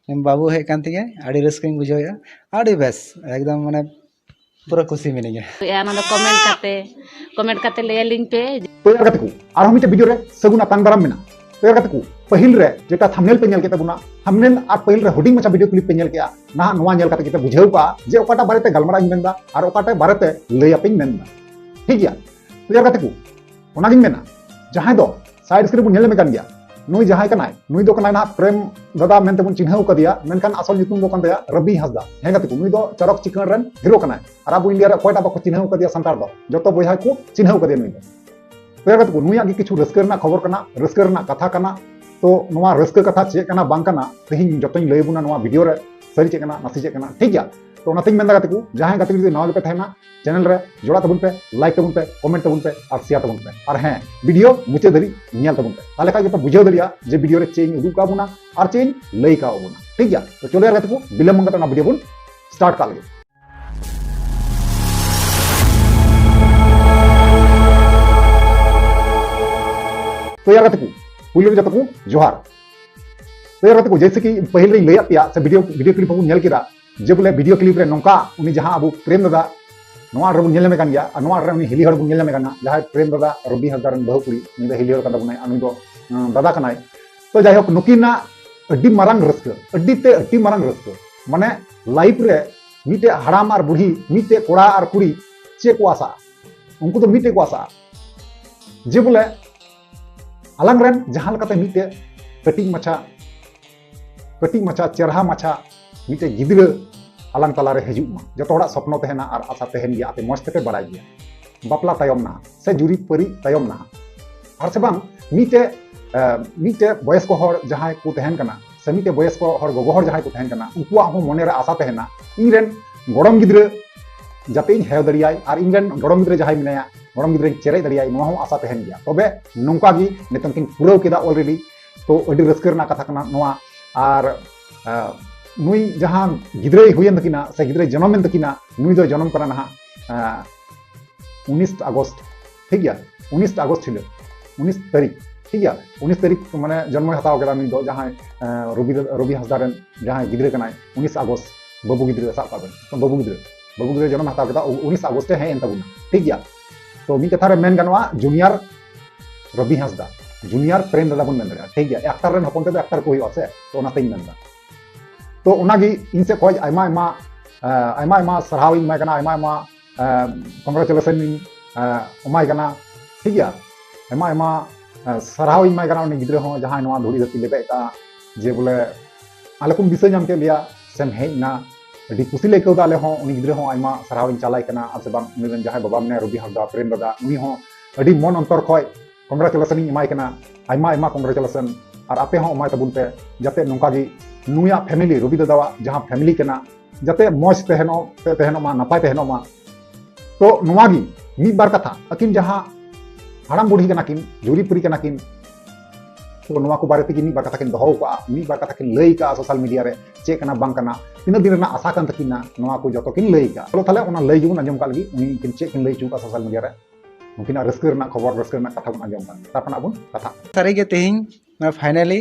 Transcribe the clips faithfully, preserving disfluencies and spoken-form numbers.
ᱵᱟᱹᱵᱩ ᱦᱮᱡ ᱠᱟᱱ ᱛᱤᱧᱟᱹ, ᱟᱹᱰᱤ ᱨᱟᱹᱥᱠᱟᱹᱧ ᱵᱩᱡᱷᱟᱹᱣᱮᱫᱼᱟ, ᱟᱹᱰᱤ ᱵᱮᱥ, ᱮᱠᱫᱚᱢ ᱢᱟᱱᱮ ᱯᱩᱨᱟᱹ ᱠᱩᱥᱤ ᱢᱤᱱᱟᱹᱧᱟ᱾ ᱚᱱᱟ ᱫᱚ ᱠᱚᱢᱮᱱᱴ ᱠᱟᱛᱮ, ᱠᱚᱢᱮᱱᱴ ᱠᱟᱛᱮ ᱞᱟᱹᱭ ᱟᱹᱞᱤᱧ ᱯᱮ᱾ ᱛᱚ ᱭᱟᱨ ᱜᱟᱛᱮ ᱠᱚ, ᱟᱨᱦᱚᱸ ᱢᱤᱫᱴᱮᱱ ᱵᱷᱤᱰᱤᱭᱳ ᱨᱮ ᱥᱟᱹᱜᱩᱱ ᱟᱛᱟᱝ ᱫᱟᱨᱟᱢ ᱢᱮᱱᱟᱜᱼᱟ᱾ ᱛᱚ ᱭᱟᱨ ᱜᱟᱛᱮ ᱠᱚ, ᱯᱟᱹᱦᱤᱞ ᱨᱮ ᱡᱮᱴᱟ ᱛᱷᱟᱢᱵᱱᱮᱞ ᱯᱮ ᱧᱮᱞ ᱠᱮᱫ ᱛᱟᱵᱚᱱᱟ, ᱛᱷᱟᱢᱵᱱᱮᱞ ᱟᱨ ᱯᱟᱹᱦᱤᱞ ᱨᱮ ᱦᱩᱰᱤᱧ ᱢᱟᱪᱷᱟ ᱵᱷᱤᱰᱤᱭᱳ ᱠᱞᱤᱯ ᱯᱮ ᱧᱮᱞ ᱠᱮᱫᱼᱟ, ᱱᱟᱦᱟᱜ ᱱᱚᱣᱟ ᱧᱮᱞ ᱠᱟᱛᱮ ᱜᱮᱯᱮ ᱵᱩᱡᱷᱟᱹᱣ ᱠᱟᱜᱼᱟ ᱡᱮ ᱚᱠᱟᱴᱟᱜ ᱵᱟᱨᱮᱛᱮ ᱜᱟᱞᱢᱟᱨᱟᱣ ᱤᱧ ᱢᱮᱱᱫᱟ ᱟᱨ ᱚᱠᱟᱴᱟᱜ ᱵᱟᱨᱮᱛᱮ ᱞᱟᱹᱭ ᱟᱯᱮᱧ ᱢᱮᱱᱫᱟ᱾ ᱴᱷᱤᱠ ᱜᱮᱭᱟ? ᱛᱚ ᱭᱟᱨ ᱜᱟᱛᱮ ᱠᱚ, ᱚᱱᱟᱜᱤᱧ ᱢᱮᱱᱟ, ᱡᱟᱦᱟᱸᱭ ᱫᱚ ᱥᱟᱭᱤᱰ ᱥᱠᱨᱤᱱ ᱵᱚᱱ ᱧᱮᱞ ᱧᱟᱢᱮ ᱠᱟᱱ ᱜᱮᱭᱟ, ᱱᱩᱭ ᱡᱟᱦᱟᱸᱭ ᱠᱟᱱᱟᱭ, ᱱᱩᱭ ᱫᱚ ᱠᱟᱱᱟᱭ ᱱᱟᱦᱟᱜ ᱯᱨᱮᱢ ᱫᱟᱫᱟ ᱢᱮᱱᱛᱮ ᱵᱚᱱ ᱪᱤᱱᱦᱟᱹᱣ ᱠᱟᱫᱮᱭᱟ, ᱢᱮᱱᱠᱷᱟᱱ ᱟᱥᱚᱞ ᱧᱩᱛᱩᱢ ᱫᱚ ᱠᱟᱱ ᱛᱟᱭᱟ ᱨᱚᱵᱤ ᱦᱟᱸᱥᱫᱟ᱾ ᱦᱮᱸ ᱜᱟᱛᱮ ᱠᱚ, ᱱᱩᱭ ᱫᱚ ᱪᱚᱨᱚᱠ ᱪᱤᱠᱟᱹᱲ ᱨᱮᱱ ᱦᱤᱨᱳ ᱠᱟᱱᱟᱭ᱾ ᱟᱨ ᱟᱵᱚ ᱤᱱᱰᱤᱭᱟ ᱨᱮ ᱚᱠᱚᱭᱴᱟᱜ ᱵᱟᱠᱚ ᱪᱤᱱᱦᱟᱹᱣ ᱠᱟᱫᱮᱭᱟ ᱥᱟᱱᱛᱟᱲ ᱫᱚ? ᱡᱚᱛᱚ ᱵᱚᱭᱦᱟ ᱠᱚ ᱪᱤᱱᱦᱟᱹᱣ ᱠᱟᱫᱮᱭᱟ ᱱᱩᱭ ᱫᱚ᱾ ᱛᱚ ᱭᱟᱨ ᱜᱟᱛᱮ ᱠᱚ, ᱱᱩᱭᱟᱜ ᱜᱮ ᱠᱤᱪᱷᱩ ᱨᱟᱹᱥᱠᱟᱹ ᱨᱮᱱᱟᱜ ᱠᱷᱚᱵᱚᱨ ᱠᱟᱱᱟ, ᱨᱟᱹᱥᱠᱟᱹ ᱨᱮᱱᱟᱜ ᱠᱟᱛᱷᱟ ᱠᱟᱱᱟ᱾ ᱛᱚ ᱱᱚᱣᱟ ᱨᱟᱹᱥᱠᱟᱹ ᱠᱟᱛᱷᱟ ᱪᱮᱫ ᱠᱟᱱᱟ ᱵᱟᱝ ᱠᱟᱱᱟ, ᱛᱮᱦᱮᱧ ᱡᱚᱛᱚᱧ ᱞᱟᱹᱭ ᱟᱵᱚᱱᱟ ᱱᱚᱣᱟ ᱵᱷᱤᱰᱤᱭᱳ ᱨᱮ, ᱥᱟᱹᱨᱤ ᱪᱮᱫ ᱠᱟᱱᱟ ᱱᱟᱥᱮ ᱪᱮᱫ ᱠᱟᱱᱟ, ᱴᱷᱤᱠ ᱜᱮᱭᱟ? ᱛᱚ ᱚᱱᱟᱛᱮᱧ ᱢᱮᱱᱫᱟ ᱜᱟᱛᱮ ᱠᱚ, ᱡᱟᱦᱟᱸᱭ ᱜᱟᱛᱮ ᱠᱚ ᱡᱩᱫᱤ ᱱᱟᱣᱟ ᱜᱮᱯᱮ ᱛᱟᱦᱮᱱᱟ, ᱪᱮᱱᱮᱞ ᱨᱮ ᱡᱚᱲᱟᱜ ᱛᱟᱵᱚᱱ ᱯᱮ, ᱞᱟᱭᱤᱠ ᱛᱟᱵᱚᱱ ᱯᱮ, ᱠᱚᱢᱮᱱᱴ ᱛᱟᱵᱚᱱ ᱯᱮ ᱟᱨ ᱥᱮᱭᱟᱨ ᱛᱟᱵᱚᱱ ᱯᱮ᱾ ᱟᱨ ᱦᱮᱸ, ᱵᱷᱤᱰᱤᱭᱳ ᱢᱩᱪᱟᱹᱫ ᱫᱷᱟᱹᱵᱤᱡ ᱧᱮᱞ ᱛᱟᱵᱚᱱ ᱯᱮ, ᱛᱟᱦᱞᱮ ᱠᱷᱟᱡ ᱜᱮᱯᱮ ᱵᱩᱡᱷᱟᱹᱣ ᱫᱟᱲᱮᱭᱟᱜᱼᱟ ᱡᱮ ᱵᱷᱤᱰᱤᱭᱳ ᱨᱮ ᱪᱮᱫ ᱤᱧ ᱩᱫᱩᱜ ᱠᱟᱜ ᱵᱚᱱᱟ ᱟᱨ ᱪᱮᱫ ᱤᱧ ᱞᱟᱹᱭ ᱠᱟᱣ ᱵᱚᱱᱟ, ᱴᱷᱤᱠ ᱜᱮᱭᱟ? ᱛᱚ ᱪᱚᱞᱚ ᱭᱟᱨ ᱜᱟᱛᱮ ᱠᱚ, ᱵᱤᱞᱚᱢ ᱵᱟᱝ ᱠᱟᱛᱮ ᱚᱱᱟ ᱵᱷᱤᱰᱤᱭᱳ ᱵᱚᱱ ᱥᱴᱟᱨᱴ ᱠᱟᱜ ᱞᱮᱜᱮ᱾ ᱛᱚ ᱭᱟᱨ ᱜᱟᱛᱮ ᱠᱚ, ᱯᱩᱭᱞᱩ ᱨᱮ ᱡᱚᱛᱚ ᱠᱚ ᱡᱚᱦᱟᱨ᱾ ᱛᱚ ᱭᱟᱨ ᱜᱟᱛᱮ ᱠᱚ, ᱡᱮᱭᱥᱮ ᱠᱤ ᱯᱟᱹᱦᱤᱞ ᱨᱤᱧ ᱞᱟᱹᱭᱟᱫ ᱯᱮᱭᱟ ᱥᱮ ᱵᱷᱤᱰᱤᱭᱳ, ᱵᱷᱤᱰᱤᱭᱳ ᱠᱞᱤᱯ ᱦᱚᱸᱵᱚᱱ ᱧᱮᱞ ᱠᱮᱫᱟ, ᱡᱮ ᱵᱚᱞᱮ ᱵᱷᱤᱰᱤᱭᱳ ᱠᱞᱤᱯ ᱨᱮ ᱱᱚᱝᱠᱟ ᱩᱱᱤ ᱡᱟᱦᱟᱸ ᱟᱵᱚ ᱯᱨᱮᱢ ᱫᱟᱫᱟ, ᱱᱚᱣᱟ ᱨᱮᱵᱚᱱ ᱧᱮᱞ ᱧᱟᱢᱮ ᱠᱟᱱ ᱜᱮᱭᱟ, ᱟᱨ ᱱᱚᱣᱟ ᱨᱮ ᱩᱱᱤ ᱦᱤᱞᱤ ᱦᱚᱲ ᱵᱚᱱ ᱧᱮᱞ ᱧᱟᱢᱮ ᱠᱟᱱᱟ, ᱡᱟᱦᱟᱸᱭ ᱯᱨᱮᱢ ᱫᱟᱫᱟ ᱨᱚᱵᱤ ᱦᱟᱸᱥᱫᱟ ᱨᱮᱱ ᱵᱟᱹᱦᱩ ᱠᱩᱲᱤ, ᱩᱱᱤ ᱫᱚ ᱦᱤᱞᱤ ᱦᱚᱲ ᱠᱟᱱ ᱛᱟᱵᱚᱱᱟᱭ, ᱟᱨ ᱱᱩᱭ ᱫᱚ, ᱩᱸ, ᱫᱟᱫᱟ ᱠᱟᱱᱟᱭ᱾ ᱛᱚ ᱡᱟᱭᱦᱳᱠ, ᱱᱩᱠᱤᱱᱟᱜ ᱟᱹᱰᱤ ᱢᱟᱨᱟᱝ ᱨᱟᱹᱥᱠᱟᱹ, ᱟᱹᱰᱤ ᱛᱮ ᱟᱹᱰᱤ ᱢᱟᱨᱟᱝ ᱨᱟᱹᱥᱠᱟᱹ, ᱢᱟᱱᱮ ᱞᱟᱭᱤᱯᱷ ᱨᱮ ᱢᱤᱫᱴᱮᱡ ᱦᱟᱲᱟᱢ ᱟᱨ ᱵᱩᱲᱦᱤ, ᱢᱤᱫᱴᱮᱡ ᱠᱚᱲᱟ ᱟᱨ ᱠᱩᱲᱤ ᱪᱮᱫ ᱠᱚ ᱟᱥᱟᱜᱼᱟ? ᱩᱱᱠᱩ ᱫᱚ ᱢᱤᱫᱴᱮᱡ ᱠᱚ ᱟᱥᱟᱜᱼᱟ ᱡᱮ ᱵᱚᱞᱮ ᱟᱞᱟᱝ ᱨᱮᱱ ᱡᱟᱦᱟᱸ ᱞᱮᱠᱟᱛᱮ ᱢᱤᱫᱴᱮᱡ ᱠᱟᱹᱴᱤᱡ ᱢᱟᱪᱷᱟ, ᱠᱟᱹᱴᱤᱡ ᱢᱟᱪᱷᱟ, ᱪᱮᱨᱦᱟ ᱢᱟᱪᱷᱟ ᱢᱤᱫᱴᱮᱡ ᱜᱤᱫᱽᱨᱟᱹ ᱟᱞᱟᱝ ᱛᱟᱞᱟᱨᱮ ᱦᱤᱡᱩᱜ ᱢᱟ᱾ ᱡᱚᱛᱚ ᱦᱚᱲᱟᱜ ᱥᱚᱯᱱᱚ ᱛᱟᱦᱮᱱᱟ ᱟᱨ ᱟᱥᱟ ᱛᱟᱦᱮᱱ ᱜᱮᱭᱟ, ᱟᱯᱮ ᱢᱚᱡᱽ ᱛᱮᱯᱮ ᱵᱟᱲᱟᱭ ᱜᱮᱭᱟ᱾ ᱵᱟᱯᱞᱟ ᱛᱟᱭᱚᱢ ᱱᱟᱦᱟᱜ ᱥᱮ ᱡᱩᱨᱤ ᱯᱟᱹᱨᱤ ᱛᱟᱭᱚᱢ ᱱᱟᱦᱟᱜ, ᱟᱨ ᱥᱮ ᱵᱟᱝ ᱢᱤᱫᱴᱮᱡ, ᱮ, ᱢᱤᱫᱴᱮᱡ ᱵᱚᱭᱚᱥᱠᱚ ᱦᱚᱲ ᱡᱟᱦᱟᱸᱭ ᱠᱚ ᱛᱟᱦᱮᱱ ᱠᱟᱱᱟ ᱥᱮ ᱢᱤᱫᱴᱮᱡ ᱵᱚᱭᱚᱥᱠᱚ ᱦᱚᱲ ᱜᱚᱜᱚ ᱦᱚᱲ ᱡᱟᱦᱟᱸᱭ ᱠᱚ ᱛᱟᱦᱮᱱ ᱠᱟᱱᱟ, ᱩᱱᱠᱩᱣᱟᱜ ᱦᱚᱸ ᱢᱚᱱᱮᱨᱮ ᱟᱥᱟ ᱛᱟᱦᱮᱱᱟ, ᱤᱧ ᱨᱮᱱ ᱜᱚᱲᱚᱢ ᱜᱤᱫᱽᱨᱟᱹ ᱡᱟᱛᱮ ᱤᱧ ᱦᱮᱣ ᱫᱟᱲᱮᱭᱟᱭ ᱟᱨ ᱤᱧ ᱨᱮᱱ ᱜᱚᱲᱚᱢ ᱜᱤᱫᱽᱨᱟᱹᱧ ᱪᱮᱨᱮᱡ ᱫᱟᱲᱮᱭᱟᱭ, ᱱᱚᱣᱟ ᱦᱚᱸ ᱟᱥᱟ ᱛᱟᱦᱮᱱ ᱜᱮᱭᱟ᱾ ᱛᱚᱵᱮ ᱱᱚᱝᱠᱟ ᱜᱮ ᱱᱤᱛᱚᱝ ᱠᱤᱱ ᱯᱩᱨᱟᱹᱣ ᱠᱮᱫᱟ already᱾ ᱛᱚ ᱟᱹᱰᱤ ᱨᱟᱹᱥᱠᱟᱹ ᱨᱮᱱᱟᱜ ᱠᱟᱛᱷᱟ ᱠᱟᱱᱟ ᱱᱚᱣᱟ᱾ ᱟᱨ, ᱟ, ᱱᱩᱭ ᱡᱟᱦᱟᱸ ᱜᱤᱫᱽᱨᱟᱹᱭ ᱦᱩᱭᱮᱱ ᱛᱟᱹᱠᱤᱱᱟ ᱥᱮ ᱜᱤᱫᱽᱨᱟᱹᱭ ᱡᱚᱱᱚᱢᱮᱱ ᱛᱟᱹᱠᱤᱱᱟ, ᱱᱩᱭ ᱫᱚ ᱡᱚᱱᱚᱢ ᱠᱟᱱᱟ ᱱᱟᱦᱟᱜ, ᱟ, ᱩᱱᱤᱥ ᱟᱜᱚᱥᱴ, ᱴᱷᱤᱠ ᱜᱮᱭᱟ, ᱩᱱᱤᱥ ᱟᱜᱚᱥᱴ ᱦᱤᱞᱳᱜ, ᱩᱱᱤᱥ ᱛᱟᱹᱨᱤᱠᱷ, ᱴᱷᱤᱠ ᱜᱮᱭᱟ, ᱩᱱᱤᱥ ᱛᱟᱹᱨᱤᱠᱷ ᱢᱟᱱᱮ ᱡᱚᱱᱢᱚᱭ ᱦᱟᱛᱟᱣ ᱠᱮᱫᱟ ᱱᱩᱭ ᱫᱚ, ᱡᱟᱦᱟᱸᱭ ᱨᱚᱵᱤ ᱨᱚᱵᱤ ᱦᱟᱸᱥᱫᱟ ᱨᱮᱱ ᱡᱟᱦᱟᱸᱭ ᱜᱤᱫᱽᱨᱟᱹ ᱠᱟᱱᱟᱭ, ᱩᱱᱤᱥ ᱟᱜᱚᱥᱴ, ᱵᱟᱹᱵᱩ ᱜᱤᱫᱽᱨᱟᱹ, ᱥᱟᱵ ᱠᱟᱜ ᱵᱮᱱ ᱵᱟᱹᱵᱩ ᱜᱤᱫᱽᱨᱟᱹ, ᱵᱟᱹᱵᱩ ᱜᱤᱫᱽᱨᱟᱹ ᱡᱚᱱᱚᱢ ᱦᱟᱛᱟᱣ ᱠᱮᱫᱟ ᱩᱱᱤᱥ ᱟᱜᱚᱥᱴ ᱨᱮ ᱦᱮᱡ ᱮᱱ ᱛᱟᱵᱚᱱᱟ, ᱴᱷᱤᱠ ᱜᱮᱭᱟ᱾ ᱛᱚ ᱢᱤᱫ ᱠᱟᱛᱷᱟ ᱨᱮ ᱢᱮᱱ ᱜᱟᱱᱚᱜᱼᱟ, ᱡᱩᱱᱤᱭᱟᱨ ᱨᱚᱵᱤ ᱦᱟᱸᱥᱫᱟ, ᱡᱩᱱᱤᱭᱟᱨ ᱯᱨᱮᱢ ᱫᱟᱫᱟ ᱵᱚᱱ ᱢᱮᱱ ᱫᱟᱲᱮᱭᱟᱜᱼᱟ, ᱴᱷᱤᱠ ᱜᱮᱭᱟ᱾ ᱮᱠᱴᱟᱨ ᱨᱮᱱ ᱦᱚᱯᱚᱱ ᱛᱮᱫᱚ ᱮᱠᱴᱟᱨ ᱠᱚ ᱦᱩᱭᱩᱜᱼᱟ ᱥᱮ, ᱛᱚ ᱚᱱᱟᱛᱤᱧ ᱢᱮᱱᱫᱟ᱾ ᱛᱚ ᱚᱱᱟᱜᱮ ᱤᱧ ᱥᱮᱫ ᱠᱷᱚᱱ ᱟᱭᱢᱟ ᱟᱭᱢᱟ ᱟᱭᱢᱟ ᱟᱭᱢᱟ ᱥᱟᱨᱦᱟᱣ ᱤᱧ ᱮᱢᱟᱭ ᱠᱟᱱᱟ, ᱟᱭᱢᱟ ᱟᱭᱢᱟ ᱠᱚᱝᱜᱨᱟᱪᱩᱞᱮᱥᱚᱱ ᱤᱧ ᱮᱢᱟᱭ ᱠᱟᱱᱟ, ᱴᱷᱤᱠ ᱜᱮᱭᱟ᱾ ᱟᱭᱢᱟ ᱟᱭᱢᱟ ᱥᱟᱨᱦᱟᱣ ᱤᱧ ᱮᱢᱟᱭ ᱠᱟᱱᱟ ᱩᱱᱤ ᱜᱤᱫᱽᱨᱟᱹ ᱦᱚᱸ, ᱡᱟᱦᱟᱸᱭ ᱱᱚᱣᱟ ᱫᱷᱩᱲᱤ ᱫᱷᱟᱹᱨᱛᱤ ᱞᱮᱵᱮᱫ ᱟᱠᱟᱫᱼᱟ, ᱡᱮ ᱵᱚᱞᱮ ᱟᱞᱮ ᱠᱚᱢ ᱫᱤᱥᱟᱹ ᱧᱟᱢ ᱠᱮᱫ ᱞᱮᱭᱟ ᱥᱮᱢ ᱦᱮᱡ ᱮᱱᱟ, ᱟᱹᱰᱤ ᱠᱩᱥᱤ ᱞᱮ ᱟᱹᱭᱠᱟᱹᱣ ᱮᱫᱟ᱾ ᱟᱞᱮ ᱦᱚᱸ ᱩᱱᱤ ᱜᱤᱫᱽᱨᱟᱹ ᱦᱚᱸ ᱟᱭᱢᱟ ᱥᱟᱨᱦᱟᱣ ᱤᱧ ᱪᱟᱞᱟᱭ ᱠᱟᱱᱟ, ᱟᱨ ᱥᱮ ᱵᱟᱝ ᱩᱱᱤ ᱨᱮᱱ ᱡᱟᱦᱟᱸᱭ ᱵᱟᱵᱟ ᱢᱮᱱᱟᱭᱟ ᱨᱚᱵᱤ ᱦᱟᱸᱥᱫᱟ, ᱯᱨᱮᱢ ᱫᱟᱫᱟ, ᱩᱱᱤ ᱦᱚᱸ ᱟᱹᱰᱤ ᱢᱚᱱ ᱚᱱᱛᱚᱨ ᱠᱷᱚᱱ ᱠᱚᱝᱜᱨᱟᱪᱩᱞᱮᱥᱚᱱ ᱤᱧ ᱮᱢᱟᱭ ᱠᱟᱱᱟ᱾ ᱟᱭᱢᱟ ᱟᱭᱢᱟ ᱠᱚᱝᱜᱨᱟᱪᱩᱞᱮᱥᱚᱱ, ᱟᱨ ᱟᱯᱮ ᱦᱚᱸ ᱮᱢᱟᱭ ᱛᱟᱵᱚᱱ ᱯᱮ, ᱡᱟᱛᱮ ᱱᱚᱝᱠᱟ ᱜᱮ ᱱᱩᱭᱟᱜ ᱯᱷᱮᱢᱮᱞᱤ, ᱨᱚᱵᱤ ᱫᱟᱫᱟᱣᱟᱜ ᱡᱟᱦᱟᱸ ᱯᱷᱮᱢᱮᱞᱤ ᱠᱟᱱᱟ, ᱡᱟᱛᱮ ᱢᱚᱡᱽ ᱛᱟᱦᱮᱱᱚᱜ ᱛᱟᱦᱮᱱᱚᱜ ᱢᱟ, ᱱᱟᱯᱟᱭ ᱛᱟᱦᱮᱱᱚᱜ ᱢᱟ᱾ ᱛᱚ ᱱᱚᱣᱟ ᱜᱮ ᱢᱤᱫ ᱵᱟᱨ ᱠᱟᱛᱷᱟ, ᱟᱹᱠᱤᱱ ᱡᱟᱦᱟᱸ ᱦᱟᱲᱟᱢ ᱵᱩᱲᱦᱤ ᱠᱟᱱᱟ ᱠᱤᱱ, ᱡᱩᱨᱤ ᱯᱩᱨᱤ ᱠᱟᱱᱟ ᱠᱤᱱ, ᱛᱚ ᱱᱚᱣᱟ ᱠᱚ ᱵᱟᱨᱮ ᱛᱮᱜᱮ ᱢᱤᱫ ᱵᱟᱨ ᱠᱟᱛᱷᱟ ᱠᱤᱱ ᱫᱚᱦᱚ ᱠᱟᱜᱼᱟ, ᱢᱤᱫ ᱵᱟᱨ ᱠᱟᱛᱷᱟ ᱠᱤᱱ ᱞᱟᱹᱭ ᱠᱟᱜᱼᱟ ᱥᱳᱥᱟᱞ ᱢᱤᱰᱤᱭᱟ ᱨᱮ, ᱪᱮᱫ ᱠᱟᱱᱟ ᱵᱟᱝ ᱠᱟᱱᱟ, ᱛᱤᱱᱟᱹᱜ ᱫᱤᱱ ᱨᱮᱱᱟᱜ ᱟᱥᱟ ᱠᱟᱱ ᱛᱟᱹᱠᱤᱱᱟ, ᱱᱚᱣᱟ ᱠᱚ ᱡᱚᱛᱚ ᱠᱤᱱ ᱞᱟᱹᱭ ᱠᱟᱜᱼᱟ᱾ ᱪᱚᱞᱚ ᱛᱟᱦᱞᱮ ᱚᱱᱟ ᱞᱟᱹᱭ ᱜᱮᱵᱚᱱ ᱟᱸᱡᱚᱢ ᱠᱟᱜ ᱞᱟᱹᱜᱤᱫ, ᱩᱱᱠᱤᱱ ᱪᱮᱫ ᱠᱤᱱ ᱞᱟᱹᱭ ᱦᱚᱪᱚ ᱠᱟᱜᱼᱟ ᱥᱳᱥᱟᱞ ᱢᱤᱰᱤᱭᱟ ᱨᱮ, ᱩᱱᱠᱤᱱᱟᱜ ᱨᱟᱹᱥᱠᱟᱹ ᱨᱮᱱᱟᱜ ᱠᱷᱚᱵᱚᱨ, ᱨᱟᱹᱥᱠᱟᱹ ᱨᱮᱱᱟᱜ ᱠᱟᱛᱷᱟ ᱵᱚᱱ ᱟᱸᱡᱚᱢ ᱠᱟᱜᱼᱟ, ᱛᱟᱨᱯᱚᱨ ᱱᱟᱜ ᱵᱚᱱ ᱠᱟᱛᱷᱟᱜ ᱠᱟᱱᱟ᱾ ᱥᱟᱹᱨᱤᱜᱮ ᱛᱮᱦᱮᱧ, ᱢᱟᱱᱮ, finally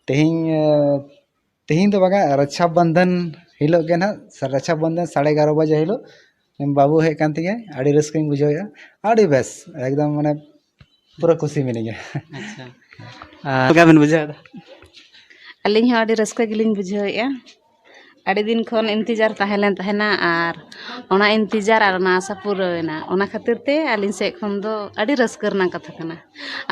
ᱛᱮᱦᱮᱧ ᱫᱚ ᱵᱟᱝᱟ, ᱨᱟᱠᱥᱟ ᱵᱚᱱᱫᱷᱚᱱ ᱦᱤᱞᱳᱜ ᱜᱮ ᱱᱟᱦᱟᱜ, ᱨᱟᱠᱥᱟ ᱵᱚᱱᱫᱷᱚᱱ ᱥᱟᱲᱮ ᱮᱜᱟᱨᱚ ᱵᱟᱡᱮ ᱦᱤᱞᱳᱜ ᱵᱟᱹᱵᱩ ᱦᱮᱡ ᱠᱟᱱ ᱛᱤᱧᱟᱹ, ᱟᱹᱰᱤ ᱨᱟᱹᱥᱠᱟᱹᱧ ᱵᱩᱡᱷᱟᱹᱣᱮᱫᱼᱟ, ᱟᱹᱰᱤ ᱵᱮᱥ, ᱮᱠᱫᱚᱢ ᱢᱟᱱᱮ ᱯᱩᱨᱟᱹ ᱠᱩᱥᱤ ᱢᱤᱱᱟᱹᱧᱟ᱾ ᱟᱪᱪᱷᱟ, ᱟᱨ ᱪᱮᱫ ᱞᱮᱠᱟ ᱵᱮᱱ ᱵᱩᱡᱷᱟᱹᱣ ᱮᱫᱟ? ᱟᱹᱞᱤᱧ ᱦᱚᱸ ᱟᱹᱰᱤ ᱨᱟᱹᱥᱠᱟᱹ ᱜᱮᱞᱤᱧ ᱵᱩᱡᱷᱟᱹᱣᱮᱫᱼᱟ᱾ ᱟᱹᱰᱤ ᱫᱤᱱ ᱠᱷᱚᱱ ᱤᱱᱛᱮᱡᱟᱨ ᱛᱟᱦᱮᱸ ᱞᱮᱱ ᱛᱟᱦᱮᱱᱟ, ᱟᱨ ᱚᱱᱟ ᱤᱱᱛᱮᱡᱟᱨ ᱟᱨ ᱚᱱᱟ ᱟᱥᱟ ᱯᱩᱨᱟᱹᱣᱮᱱᱟ, ᱚᱱᱟ ᱠᱷᱟᱹᱛᱤᱨ ᱛᱮ ᱟᱹᱞᱤᱧ ᱥᱮᱫ ᱠᱷᱚᱱ ᱫᱚ ᱟᱹᱰᱤ ᱨᱟᱹᱥᱠᱟᱹ ᱨᱮᱱᱟᱜ ᱠᱟᱛᱷᱟ ᱠᱟᱱᱟ᱾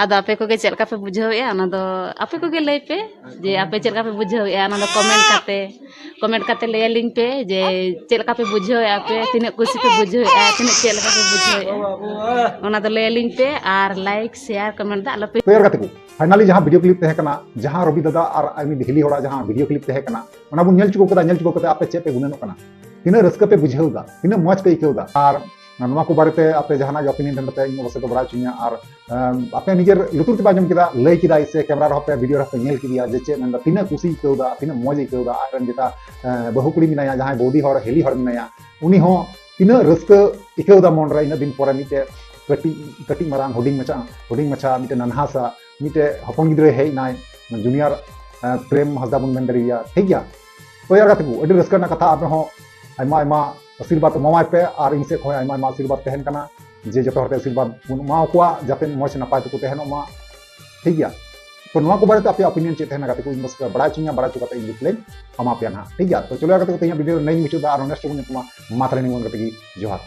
ᱟᱫᱚ ᱟᱯᱮ ᱠᱚᱜᱮ ᱪᱮᱫ ᱞᱮᱠᱟ ᱯᱮ ᱵᱩᱡᱷᱟᱹᱣᱮᱫᱼᱟ, ᱚᱱᱟ ᱫᱚ ᱟᱯᱮ ᱠᱚᱜᱮ ᱞᱟᱹᱭ ᱯᱮ, ᱡᱮ ᱟᱯᱮ ᱪᱮᱫ ᱞᱮᱠᱟ ᱯᱮ ᱵᱩᱡᱷᱟᱹᱣᱮᱫᱼᱟ, ᱚᱱᱟ ᱫᱚ ᱠᱚᱢᱮᱱᱴ ᱠᱟᱛᱮ, ᱠᱚᱢᱮᱱᱴ ᱠᱟᱛᱮ ᱞᱟᱹᱭ ᱟᱹᱞᱤᱧ ᱯᱮ, ᱡᱮ ᱪᱮᱫ ᱞᱮᱠᱟ ᱯᱮ ᱵᱩᱡᱷᱟᱹᱣᱮᱫᱼᱟ, ᱯᱮ ᱛᱤᱱᱟᱹᱜ ᱠᱩᱥᱤ ᱯᱮ ᱵᱩᱡᱷᱟᱹᱣᱮᱫᱼᱟ, ᱛᱤᱱᱟᱹᱜ ᱪᱮᱫ ᱞᱮᱠᱟ ᱯᱮ ᱵᱩᱡᱷᱟᱹᱣᱮᱫᱼᱟ, ᱚᱱᱟ ᱫᱚ ᱞᱟᱹᱭ ᱟᱹᱞᱤᱧ ᱯᱮ, ᱟᱨ ᱞᱟᱭᱤᱠ, ᱥᱮᱭᱟᱨ, ᱠᱚᱢᱮᱱᱴ ᱫᱚ ᱟᱞᱚ ᱯᱮ᱾ ᱛᱚ ᱭᱟᱨ ᱜᱟᱛᱮ ᱠᱚ, finally ᱡᱟᱦᱟᱸ ᱵᱷᱤᱰᱤᱭᱳ ᱠᱞᱤᱯ ᱛᱟᱦᱮᱸ ᱠᱟᱱᱟ, ᱡᱟᱦᱟᱸ ᱨᱚᱵᱤ ᱫᱟᱫᱟ ᱟᱨ ᱩᱱᱤ ᱦᱤᱞᱤ ᱦᱚᱲᱟᱜ ᱡᱟᱦᱟᱸ ᱵᱷᱤᱰᱤᱭᱳ ᱠᱞᱤᱯ ᱛᱟᱦᱮᱸ ᱠᱟᱱᱟ, ᱚᱱᱟ ᱵᱚᱱ ᱧᱮᱞ ᱪᱩᱠᱟᱹᱣ ᱠᱮᱫᱟ᱾ ᱧᱮᱞ ᱪᱩᱠᱟᱹᱣ ᱠᱟᱛᱮ ᱟᱯᱮ ᱪᱮᱫ ᱯᱮ ᱜᱩᱱᱟᱹᱱᱚᱜ ᱠᱟᱱᱟ? ᱛᱤᱱᱟᱹᱜ ᱨᱟᱹᱥᱠᱟᱹ ᱯᱮ ᱵᱩᱡᱷᱟᱹᱣ ᱮᱫᱟ, ᱛᱤᱱᱟᱹᱜ ᱢᱚᱡᱽ ᱯᱮ ᱟᱹᱭᱠᱟᱹᱣ ᱮᱫᱟ? ᱟᱨ ᱱᱚᱣᱟ ᱠᱚ ᱵᱟᱨᱮᱛᱮ ᱟᱯᱮ ᱡᱟᱦᱟᱱᱟᱜ ᱜᱮ opinion ᱛᱟᱦᱮᱱ ᱛᱟᱯᱮ, ᱤᱧ ᱚᱵᱚᱥᱥᱳᱭ ᱯᱮ ᱵᱟᱲᱟᱭ ᱦᱚᱪᱚᱧᱟ᱾ ᱟᱨ, ᱮᱢ, ᱟᱯᱮ ᱱᱤᱡᱮᱨ ᱞᱩᱛᱩᱨ ᱛᱮᱯᱮ ᱟᱸᱡᱚᱢ ᱠᱮᱫᱟ, ᱞᱟᱹᱭ ᱠᱮᱫᱟᱭ ᱥᱮ ᱠᱮᱢᱮᱨᱟ ᱨᱮᱦᱚᱸ ᱯᱮ, ᱵᱷᱤᱰᱤᱭᱳ ᱨᱮᱦᱚᱸ ᱯᱮ ᱧᱮᱞ ᱠᱮᱫᱮᱭᱟ ᱡᱮ ᱪᱮᱫ ᱢᱮᱱᱫᱟ, ᱛᱤᱱᱟᱹᱜ ᱠᱩᱥᱤ ᱟᱹᱭᱠᱟᱹᱣ ᱮᱫᱟ, ᱛᱤᱱᱟᱹᱜ ᱢᱚᱡᱽ ᱟᱹᱭᱠᱟᱹᱣ ᱮᱫᱟ᱾ ᱟᱡ ᱨᱮᱱ ᱡᱮᱴᱟ, ᱮ, ᱵᱟᱹᱦᱩ ᱠᱩᱲᱤ ᱢᱮᱱᱟᱭᱟ, ᱡᱟᱦᱟᱸᱭ ᱵᱳᱫᱤ ᱦᱚᱲ, ᱦᱤᱞᱤ ᱦᱚᱲ ᱢᱮᱱᱟᱭᱟ, ᱩᱱᱤ ᱦᱚᱸ ᱛᱤᱱᱟᱹᱜ ᱨᱟᱹᱥᱠᱟᱹ ᱟᱹᱭᱠᱟᱹᱣ ᱮᱫᱟ ᱢᱚᱱ ᱨᱮ, ᱤᱱᱟᱹᱜ ᱫᱤᱱ ᱯᱚᱨᱮ ᱢᱤᱫᱴᱮᱡ ᱠᱟᱹᱴᱤᱡ, ᱠᱟᱹᱴᱤᱡ ᱢᱟᱨᱟᱝ, ᱦᱩᱰᱤᱧ ᱢᱟᱪᱷᱟ, ᱦᱩᱰᱤᱧ ᱢᱟᱪᱷᱟ ᱢᱤᱫᱴᱮᱡ ᱱᱟᱱᱦᱟ ᱥᱟ ᱢᱤᱫᱴᱮᱡ ᱦᱚᱯᱚᱱ ᱜᱤᱫᱽᱨᱟᱹᱭ ᱦᱮᱡ ᱮᱱᱟᱭ, ᱡᱩᱱᱤᱭᱟᱨ ᱯᱨᱮᱢ ᱦᱟᱸᱥᱫᱟ ᱵᱚᱱ ᱢᱮᱱ ᱫᱟᱲᱮᱭᱟᱭᱟ, ᱴᱷᱤᱠ ᱜᱮᱭᱟ᱾ ᱛᱚ ᱭᱟᱨ ᱜᱟᱛᱮ ᱠᱚ, ᱟᱹᱰᱤ ᱨᱟᱹᱥᱠᱟᱹ ᱨᱮᱱᱟᱜ ᱠᱟᱛᱷᱟ, ᱟᱯᱮ ᱦᱚᱸ ᱟᱭᱢᱟ ᱟᱭᱢᱟ ᱟᱥᱤᱨᱵᱟᱫᱽ ᱮᱢᱟᱣᱟᱭ ᱯᱮ, ᱟᱨ ᱤᱧ ᱥᱮᱫ ᱠᱷᱚᱱ ᱟᱭᱢᱟ ᱟᱭᱢᱟ ᱟᱥᱤᱨᱵᱟᱫᱽ ᱛᱟᱦᱮᱱ ᱠᱟᱱᱟ, ᱡᱮ ᱡᱚᱛᱚ ᱦᱚᱲ ᱛᱮ ᱟᱥᱤᱨᱵᱟᱫᱽ ᱵᱚᱱ ᱮᱢᱟ ᱠᱚᱣᱟ, ᱡᱟᱛᱮ ᱢᱚᱡᱽ ᱱᱟᱯᱟᱭ ᱛᱮᱠᱚ ᱛᱟᱦᱮᱱᱚᱜ ᱢᱟ, ᱴᱷᱤᱠ ᱜᱮᱭᱟ᱾ ᱛᱚ ᱱᱚᱣᱟ ᱠᱚ ᱵᱟᱨᱮᱛᱮ ᱟᱯᱮᱭᱟᱜ opinion ᱪᱮᱫ ᱛᱟᱦᱮᱱᱟ ᱜᱟᱛᱮ ᱠᱚ, ᱤᱧ ᱵᱟᱥ ᱵᱟᱲᱟᱭ ᱦᱚᱪᱚᱧᱟ, ᱵᱟᱲᱟᱭ ᱦᱚᱪᱚ ᱠᱟᱛᱮ ᱤᱧ reply ᱮᱢᱟ ᱯᱮᱭᱟ ᱱᱟᱦᱟᱜ, ᱴᱷᱤᱠ ᱜᱮᱭᱟ᱾ ᱛᱚ ᱪᱚᱞᱚ ᱜᱟᱛᱮ ᱠᱚ, ᱛᱮᱦᱮᱧᱟᱜ video ᱱᱚᱰᱮᱧ ᱢᱩᱪᱟᱹᱫᱟ, ᱟᱨ next ᱵᱚᱱ ᱧᱟᱯᱟᱢᱟ᱾ ᱢᱟ ᱛᱟᱦᱞᱮ ᱱᱤᱭᱟᱹ ᱠᱟᱛᱮ ᱜᱮ ᱡᱚᱦᱟᱨ᱾